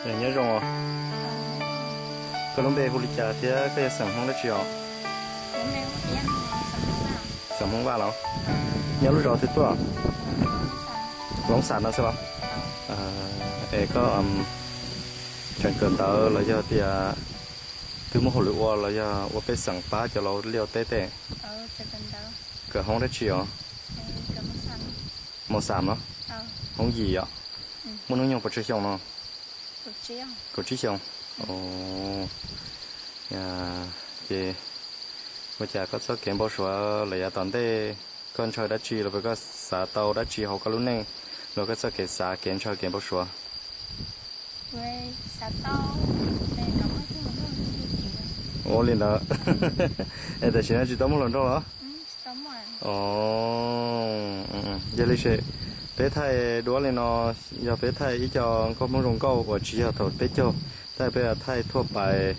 Nyob zoo os. Koj lub npe hu li cas thiab koj yog xeem Hmoob dab tsi os? Xeem Hmoob Vaj los? Nyob lub zos twg tuaj? Loob Xam no xwb los? Es koj tseem kawm ntawv los yog tias twb muaj hauj lwm ua los yog ua pej xeem pab cov laus liaj ua teb tej? Kawm hoob dab tsi os? Mos xam no? Hoob yim os? Muaj hnub nyoog puas tsawg xyoo no? Kaum tsib xyoo. Ces ua cas koj txoj kev npau suav lawm yav tom ntej, koj ntshaw dab tsi los koj xav tau dab tsi hauv koj lub neej, los koj txoj kev xav kev ntshaw kev npau suav? Ua li ntawd. Es tam sim no tsis tau muaj hluas nraug los? Yog li ces peb thaij duab li no, yog peb thaij ib co nkauj Hmoob zoo nkauj uas tsis yog thaum peb caug, tab sis peb thaij thuaj pais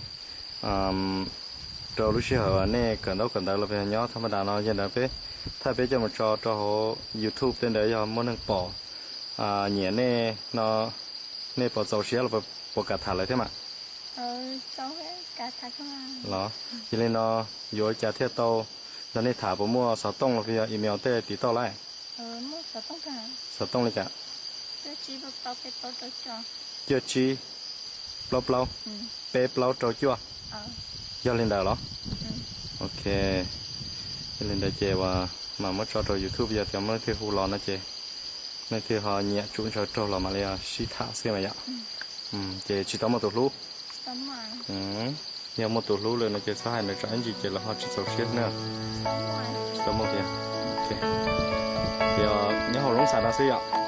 rau lub sij hawm uas nej kawm ntaub kawm ntawv los yog nyob thaj ma das no, yog li ntawd peb thaij peb coj mus tso rau hauv YouTube tej ntawd yog muaj neeg pom nyiam nej no, nej puas txaus siab los puas kam tham lawv thiab mas? Los yog li no yuav ua cas thiaj tau nrog nej tham, puas muaj xov tooj los yog email tej tiv tauj lawm? Xov tooj li cas? Cuaj tsib plaub plaub peb plaub rau cuaj. Yog li ntawd los? Ok, yog li ntawd ces uas mam muab tso rau YouTube, yog tias muaj leej twg hu los no ces leej twg ho nyiam tsum ntshaw raug los mam li sib tham xwb mas yom. Ces tsis tau muaj tus hlub. Yog muaj tus hlub lawm no ces txhob hais ntawd tso, ib ntsis ces lawv ho tsis txaus siab na. Tsis tau muaj tiag. Ces nyob hauv Loob Xam no xwb yom.